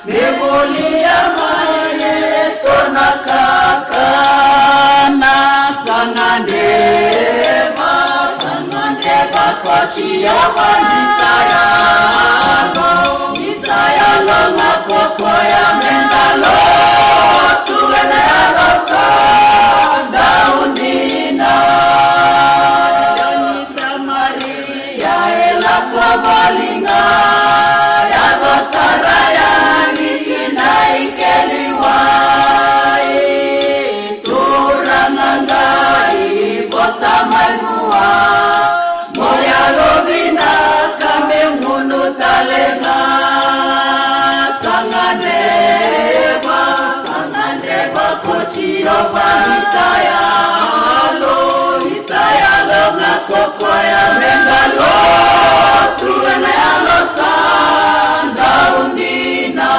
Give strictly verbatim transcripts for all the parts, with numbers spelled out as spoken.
Me volia mai eso na kakana. Sa gadreva, sa gadreva ko Jiova ni sa yalo, ni sa yalo ga ko koya me da lotu ena yalo sa dau dina. Samaria e lako voli ga, yaco sara yani ki na ikeli wai. Turaga qai vosa mai vua, mo yalovinaka me gunu tale ga. Sa gadreva, sa gadreva ko Jiova ni sa yalo, ni sa yalo ga ko koya me da lotu ena yalo sa dau dina.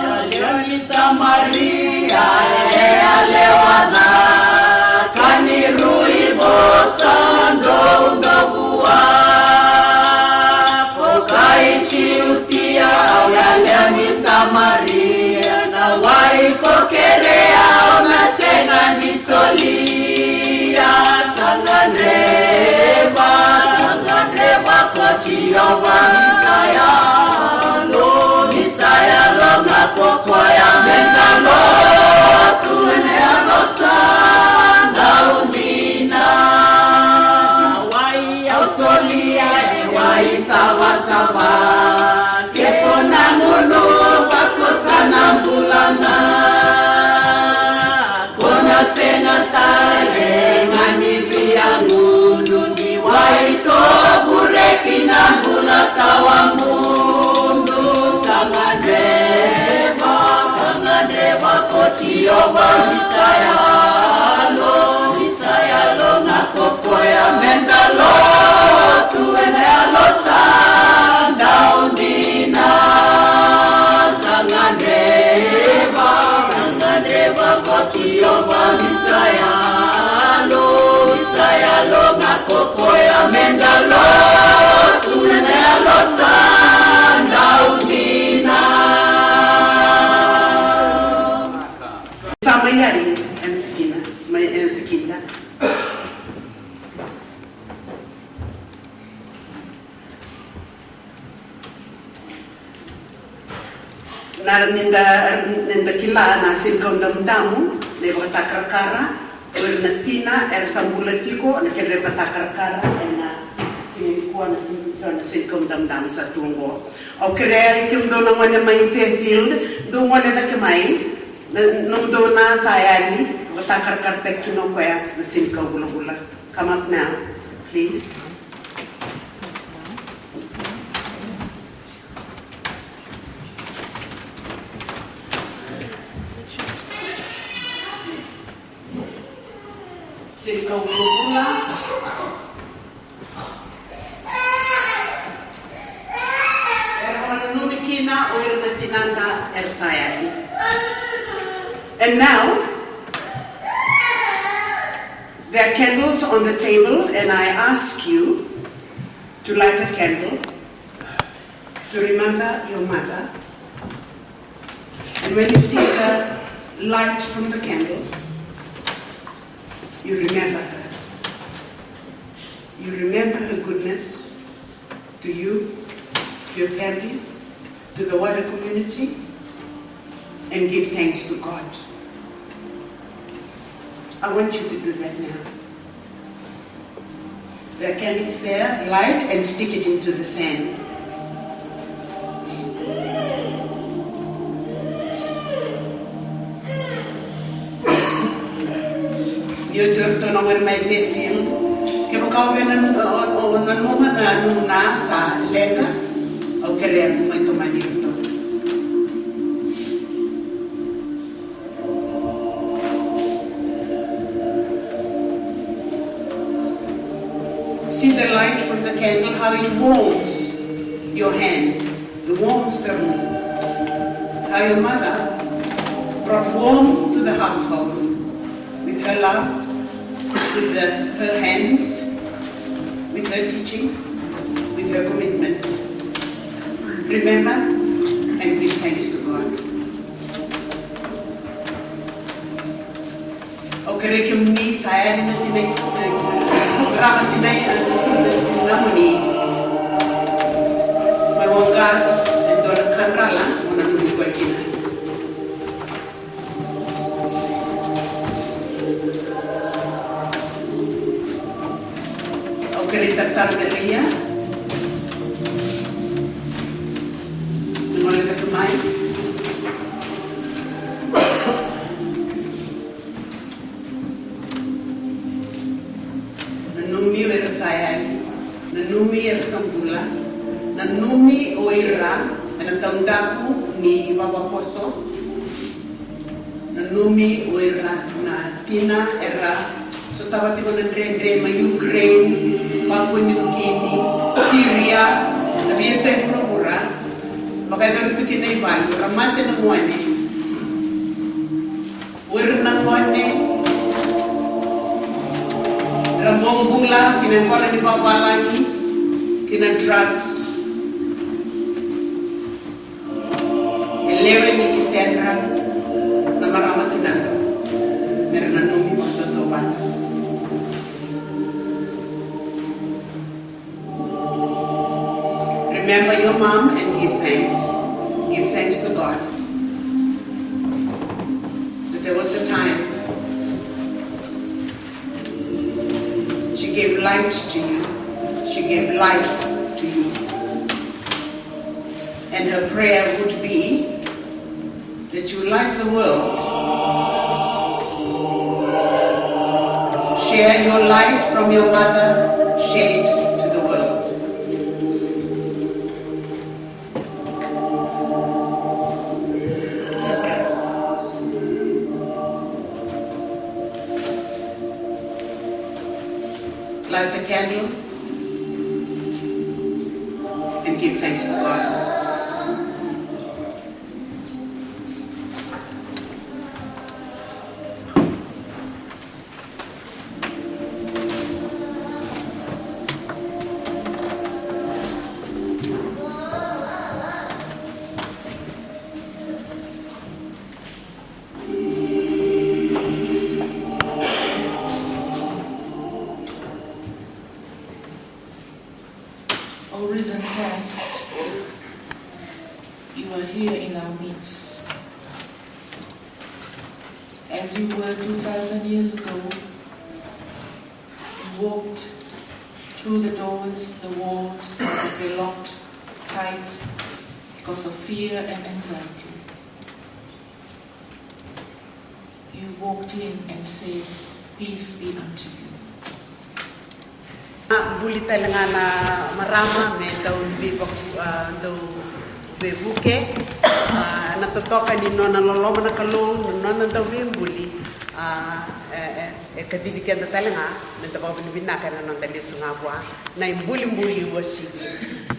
Yalewa ni Samaria e yalewa ca, ka ni rui vosa doudou vua. Ko kai Jiutia, au yalewa ni Samaria, na wai ko kerea au na sega ni solia. Sa gadreva, sa gadreva ko Jiova ni sa yalo, ni sa yalo ga ko koya me da lotu ena yalo sa dau dina. Na wai au solia e wai savasava, ke ko na gunuva ko sa na bula ga. Ko na sega tale ga ni via gunu ni wai tovure ki na bula tawamudu. Sa gadreva, sa gadreva ko Jiova ni sa yalo, ni sa yalo ga ko koya me da lotu ena yalo sa dau dina. Sa gadreva, sa gadreva ko Jiova ni sa yalo, ni sa yalo ga ko koya me da lotu ena yalo sa dau dina. Sa mai yani ena tikina, mai ena tikina. Na, ni da, ni da kila na Sinikau Damudamu, na ivakatakarakara, o ira na tina era sa bula tiko, na kedra ivakatakarakara ena siga nikua, na Sini, so na Sinikau Damudamu sa tu oqo. Au kerea kemudou na gone mai Fairfield, dou gone cake mai, na, nomudou na sa yali, vakatakarakarataki kina o koya na Sinikau Vulavula. Come up now, please. Sinikau Vulavula. Era vakananumi kina o ira na tinada era sa yali. And now, there are candles on the table, and I ask you to light a candle to remember your mother. And when you see the light from the candle, you remember her. You remember her goodness to you, your family, to the wider community, and give thanks to God. I want you to do that now. The candle is there, light and stick it into the sand. Ni oti o iratou na gone mai Fairfield, kevaka o via na, o, o nanuma na nona sa leqa, au kerea mo mai tomani iratou. See the light from the candle, how it warms your hand. It warms the room. How your mother brought warmth to the household with her love, with the, her hands, with her teaching, with her commitment. Remember and give thanks to God. Au kerei kemuni sa yali na tinai, na, na, na tinai, na, na, na, na, na muni. Mai waqa e dua na kadrala mo nanumi koya kina. Au kerei Talatala Maria me gole tu mai. Nanumi o ira sa yali, nanumi era sa bula, nanumi o ira ena taudaku ni vavakoso, nanumi o ira na tina era sotava tiko na dredre mai Ukraine, Papua New Guinea, Syria, na veiyasai vuravura, vakayacori tu kina ivalu, ra mate na gone. O ira na gone era bobula ki na yaqona ni vavalagi, ki na drugs. E lewe ni ketedra na marama tinadra me ra nanumi vakatautauvata. Remember your mom and give thanks. Give thanks to God that there was a time she gave light to you. She gave life to you. And her prayer would be that you light the world. Share your light from your mother, share it to the world. Light the candle and give thanks to God. O risen Christ, you are here in our midst. As you were two thousand years ago, you walked through the doors, the walls that were locked tight because of fear and anxiety. You walked in and said, "Peace be unto you." A buli tale ga na marama me dau veivaku, a, dau veivuke, a, na totoka ni nona loloma na Kalou, na nona dau veibuli, a, e, e, e kacivi keda tale ga me da vakavinavinaka ena noda lesu ga vua na ibulibuli uasivi.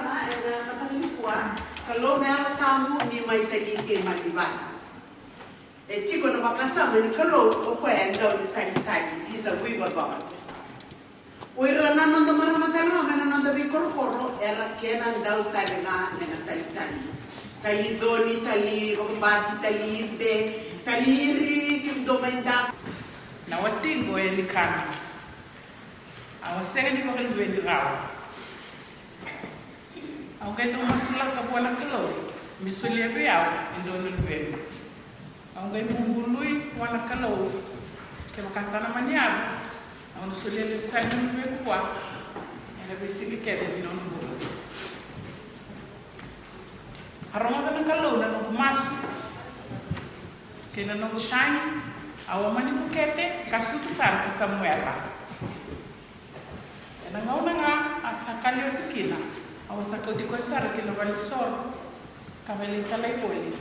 Ena mataka nikua, Kalou na Yalo Tabu ni mai tali keimami vata. E tiko na vakasama ni Kalou o koya e dau ni talitali, is a weaver God. O ira na noda marama tale ga mai na noda veikorokoro era kena dau tale ga ena talitali. Tali coni, tali vakabati, tali ibe, tali iri, kemudou mai da. Na watiqu e likana. Au a sega ni vakaluveni rawa. Au qai dau masulaka vua na Kalou me solia vei au e dua na luvequ. Au qai bubului vua na Kalou, kevaka sa na mani yaco, au na solia lesu tale na luvequ vua ena veisiga kece ni nona bula. A rogoca na Kalou na noqu masu kei na noqu tagi. Au a mani bukete ka sucu sara ko Samuela. Ena gauna ga a sa kaliwa tu kina, au a sa kauti koya sara ki na valenisoro ka veitalai voli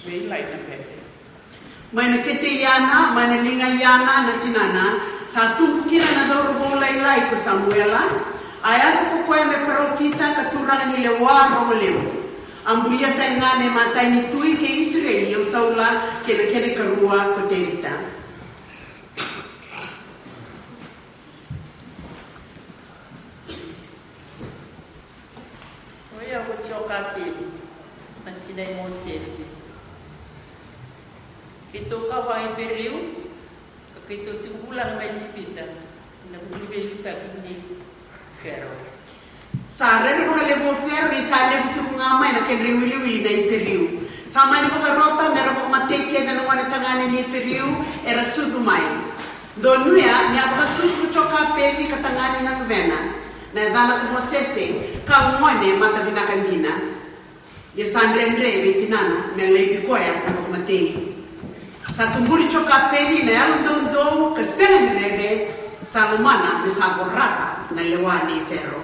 vei Ilai na bete. Mai na kete i Ana, mai na liga i Ana na tinana, sa tubu kina na cauravou lailai ko Samuela. A yaco ko koya me parofita ka turaga ni lewa rogo levu. A bulia tale ga na imatai ni tui kei Isireli, o Saula, kei na kena ikarua ko Tevita. O yau ko Jokapedi, na tina i Mosese. Keitou kawa Iperiu, ka keitou tiko vulagi mai Ijipita, ena vuku ni veiliutaki nei Fero. Sa rere vakalevu o Fero ni sa levu tiko ga mai na kedra iwiliwili na Iperiu. Sa mani vakarota mera vakamatei kece na gone tagane ni Iperiu era sucu mai. Donuya ni a vakasucu ko Jokapedi ka tagane na luvena, na yacana ko Mosese, ka gone matavinaka dina. Ia sa dredre vei tinana me laivi koya na vakamatei. Sa tuburi Jokapedi na yalo doudou ka sega ni rere, sa lomana me sa vorata na lewa nei Fero.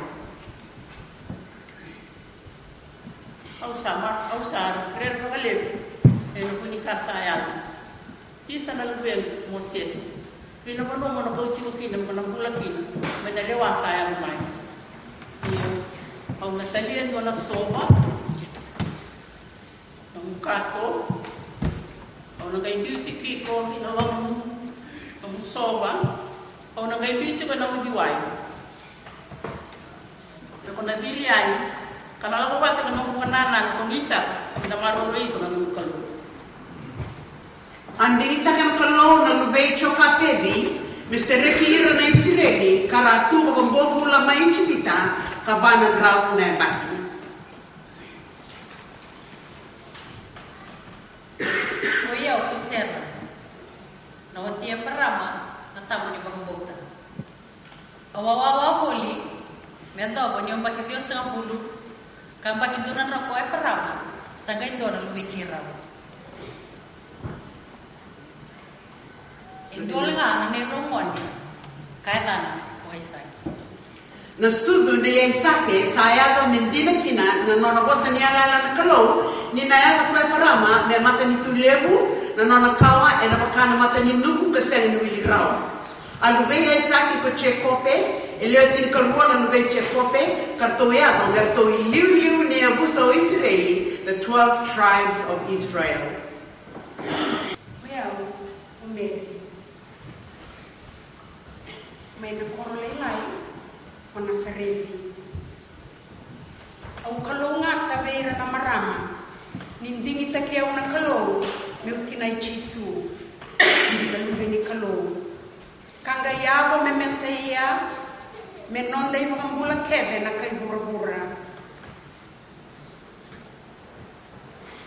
Au sa ma, au sa rere vakalevu ena vuku ni ka sa yaco. Isa na luvequ Mosese, vei na vanua mo na kauti iko kina mo na bula kina, mai na lewa sa yaco mai. Io, au na talia e dua na sova, nomu kato. Au na qai biuti iko ki na loma ni nomu sova. Au na qai biuti iko ena uciwai. Iko na cili yani ka na lako vata kei na noqu vakanananu, ka nuitaka ni na maroroi iko na noqu Kalou. A digitaka na Kalou na luvei Jokapedi me sereki ira na Isireli ka ra tu vakabobula mai Ijipita ka va na drau na yabaki. Oi au ko Sera, na wati Eparama, na tama ni vakabauta. Au a wawa voli me yacova ni yabaki ciwasagavulu, ka yabaki dua na drau ko Eparama sa qai dua na luvei keirau. E dua ga na neirau gone ka yacana ko Aisake. Na sucu nei Aisake sa yaco me dina kina na nona vosa ni yalayala na Kalou ni na yaco ko Eparama me matanitu levu, na nona kawa ena vaka na mata ni nuku ka sega ni wili rawa. A luvei Aisake ko Jekope, e lewe tinikarua na luvei Jekope, ka ratou yaco me ratou iliuliu ni yavusa o Isireli, the twelve tribes of Israel. O yau o Meri, mai na koro lailai o Nasareci. Au kalougata vei ira na marama ni digitaki au na Kalou meu tinai Jisu, na Luve ni Kalou, ka qai yaco me Mesaia, me noda iVakabula kece na kai vuravura.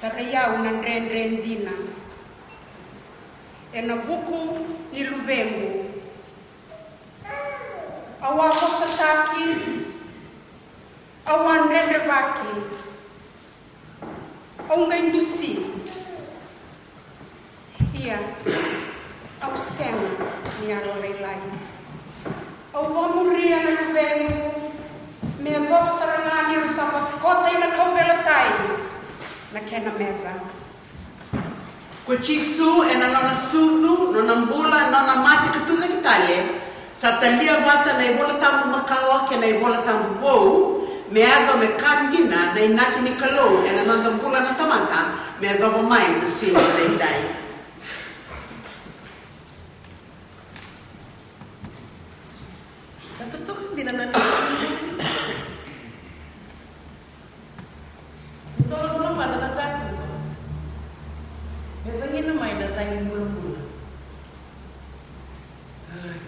Tarai au na dredre dina ena vuku ni luvequ. Au a vosataki, au a dredrevaki, au qai dusi. Ia, au sega ni yalo lailai. Au vakamuria na luvequ me yacova sara ga ni ra sa vakota ina kauveilatai na kena meca. Ko Jisu ena nona sucu, nona bula, nona mate ka tucake tale, sa talia vata na iVola Tabu Makawa kei na iVola Tabu Vou, Me yaco me ka dina na inaki ni Kalou ena noda bula na tamata, me yacova mai na siga edaidai. Sa totoka dina na levu ni Kalou. Tolotolo vata na katuba. Me vagina mai na cagi bulabula. Ai.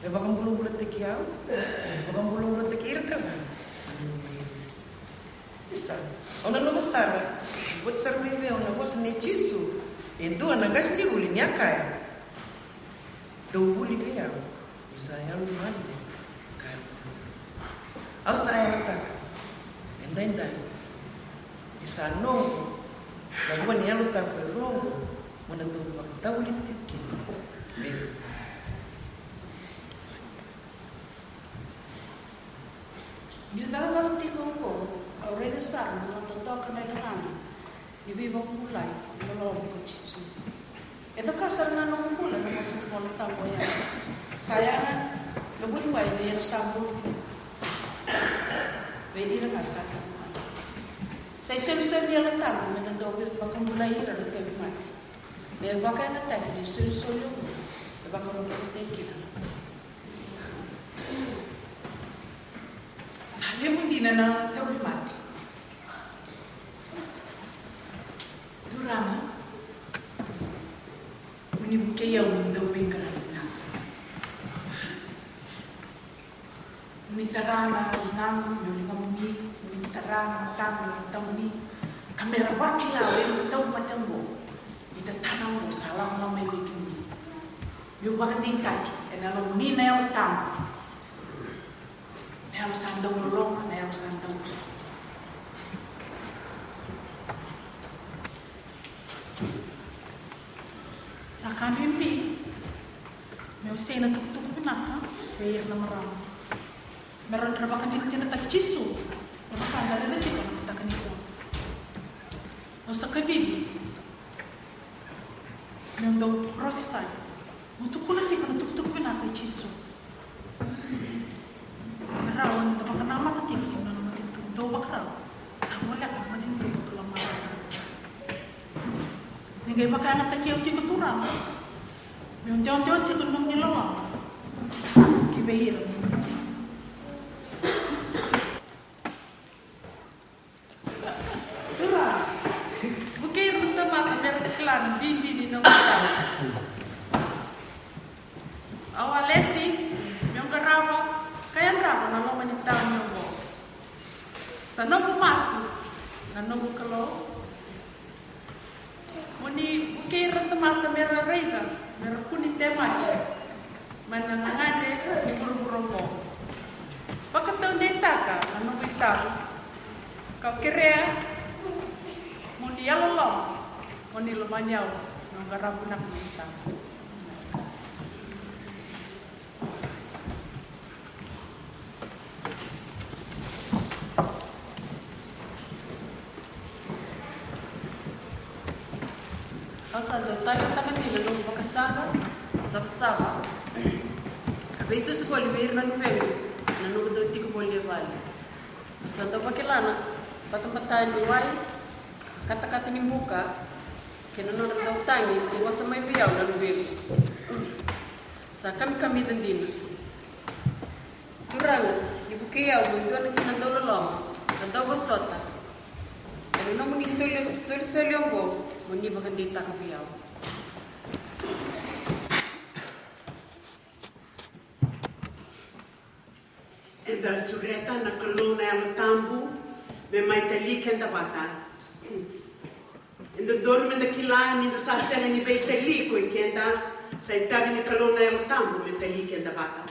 E vakabulabulataki au, e vakabulabulataki ira tale. Isa, au nanuma sara, voti sara mai vei au na vosa nei Jisu, e dua na qasenivuli ni a kaya, dou vuli vei au, au sa yalododonu ka yalododonu. Au sa yalataka, edaidai, e sa noqu, na vua ni Yalo Tabu e rogo, mo na dou vakatavulici tiko kina. Amen. Niu cakacaka tiko oqo, au raica sara na nona dodoka na yalododonu ni veivakabulai ni loloma ko Jisu. E caka sara ga na noqu bula na vosa ni Vola Tabu oya. Sa yaga na vuniwai vei ira sa bulu. Vei ira ga sa taqomaki. Sa isolisoli ni Yalo Tabu me da dau veivakabulai ira na tauvimate. Me vakayagataki na isolisoli oqo e vakarokorokotaki kina. Sa levu dina na tauvimate. Turaga, mo ni vukei au mo ni dau veiqaravi vinaka. Mo ni tara na ligaqu meu ligaqumi, mo ni tara na mataqu meu mataqumi, ka me ra vakila o ira na tauvimate oqo ni tatana oqo sa lako ga mai vei kemuni. Meu vakadeitaki ena yalomuni na Yalo Tabu. Na yalo sa dau loloma, na yalo sa dau vosota. Sa ka bibi meu wasea na itukutuku vinaka vei ira na marama me rawa ni ra vakadinadinataki Jisu, me vaka eda raica tiko ena mataka nikua. Au sa kacivi meu dau parofisai, meu tukuna tiko na itukutuku vinaka i Jisu. Me rawa ni da vakanamata tiko ki na nona matanitu, dau vakarau sa voleka na matanitu ko Lomalagi. Ni qai vakayagataki au tiko, Turaga, meu dewadewa tiko na nomuni loloma ki vei ira na nomuni loloma. Turaga, vukei ira na tamata me ra kila na bibi ni nomu Yalo. Au a lesi meu qarava ka yadrava na loma ni tauni oqo. Sa noqu masu na noqu Kalou, mo ni vukei ira na tamata me ra raica, me ra kua ni temaki mai na gagadre ni vuravura oqo. Vakataudeitaka na noqu itau, kau kerea mo ni yalololoma, mo ni lomani au meu qarava vinaka na noqu itau. Au sa dau taleitaka tiko na noqu vakasaqa, savasava, ka veisusu voli vei ira na luvequ ena noqu dau tiko voli e vale. Au sa dau vakila na batabata ni wai, katakata ni buka, kei na nodra dau tagi se vosa mai vei au na luvequ. Sa kamikamica dina. Turaga, ni vukei au meu dua na kena dau loloma ka dau vosota ena nomuni soli, solisoli oqo, mo ni vakadeitaka vei au. Eda sureta na Kalou na Yalo Tabu me mai tali keda vata. E dodonu meda kila ni da sa sega ni veitali ko i keda, sa itavi ni Kalou na Yalo Tabu me tali keda vata.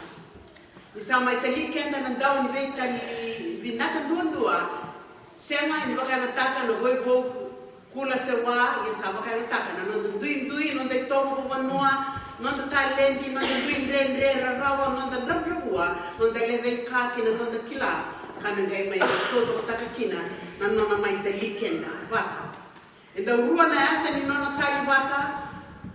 Ni sa mai tali keda na dau ni veitali vinaka duadua, sega ni vakayagataka na voivou, kula se wa, ia sa vakayagataka na noda duidui, noda itovo vakavanua, noda taledi, noda dui dredre, rarawa, noda dravudravua, noda lecaika kei na noda kila, ka me qai mai totokotaka kina na nona mai tali keda vata. E dau rua na yasa ni nona tali vata,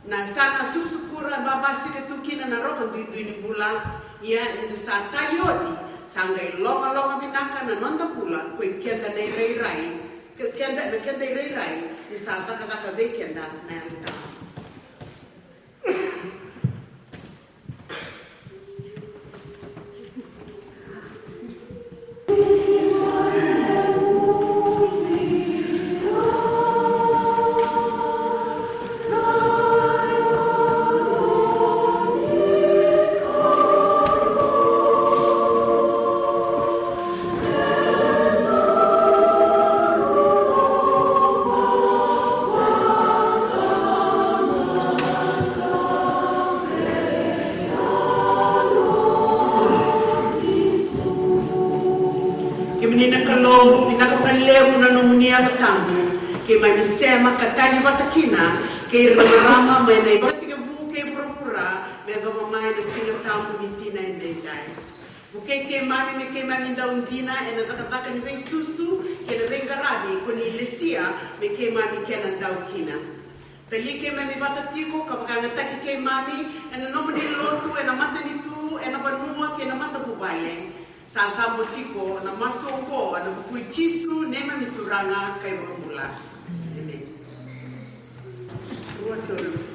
na yasana sukusukura, e babasika tu kina na roka duidui ni bula. Ia ni da sa tali oti, Sa qai logaloga vinaka na noda bula ko i keda na irairai, ke-, keda, na keda irairai, ni sa cakacaka vei keda na Yalo Tabu. Kemuni na Kalou, vinaka vakalevu na nomuni Yalo Tabu, keimami sema ka tagi vata kina kei ira na marama mai na ivakatekivu kei vuravura, me yacova mai na Siga Tabu ni tina edaidai. Vukei keimami me keimami dau dina ena cakacaka ni veisusu kei na veiqaravi ko ni lesia me keimami kena dau kina. Tali keimami vata tiko ka vakayagataki keimami ena nomuni lotu, ena matanitu, ena vanua kei na matavuvale. Sa cabo tiko na masu oqo ena vuku i Jisu neimami Turaga ka iVakabula. Emeni. Rua, tolu.